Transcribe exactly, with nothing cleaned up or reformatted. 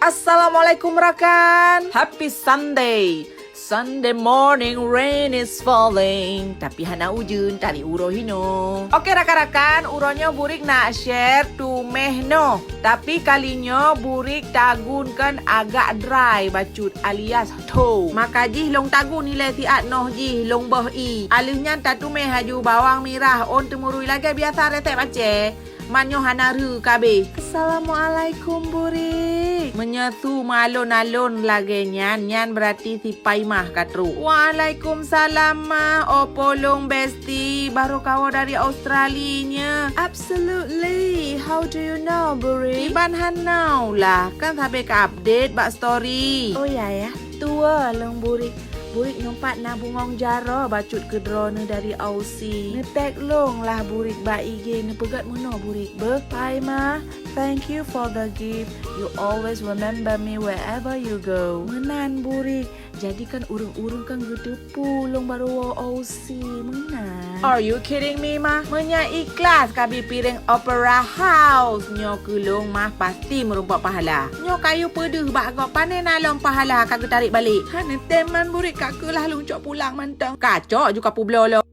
Assalamualaikum rakan. Happy Sunday. Sunday morning, rain is falling. Tapi hana ujeuen, tari uroe hinoe. Oke rakan-rakan, uroe nyoe Burik nak share tuméh noh. Tapi kali nyoe Burik tagun kan agak dry bacut alias tho. Maka jih lôn tagun ilée siat noh jih lôn boh ie. Aleuh nyan tatuméh aju bawang mirah ôn teumurui lagée biasa resep Aceh. Man nyoe hana reu ka abéh. Assalamualaikum Burik. Meunyoe su meualon-alon lagée nyan, nyan beurati si Paimah ka trok. Waalaikumsalam mah, oh polong besti, baru kawoe dari Australia nyoe. Absolutely. How do you know, Burik? Kiban hana lah, kan sabe ka update bak story. Oh ya ya. Tuwoe lôn Burik. Burik nyoe pat na bungong jaroe bacut keu droeneuh dari Aussie. Neutag lôn lah Burik bak I G, neupeugét meunoe Burik beuh. Paimah, thank you for the gift. You always remember me wherever you go. Meunan Burik. Jadi kan ureuëng-ureuëng kan geuteupeue lôn baru woe Aussie. Meunan. Are you kidding me mah? Meunyoe ikhlas kabi piréng Opera House nyoe keu lôn mah pasti meurumpok pahala. Nyoe kayue peudeuh bak gob, pane na lom pahala ka geutarek balek. Hana tem man Burik, ka keuh lah lôn cok pulang mantong. Ka cok ju ka peubloe lom.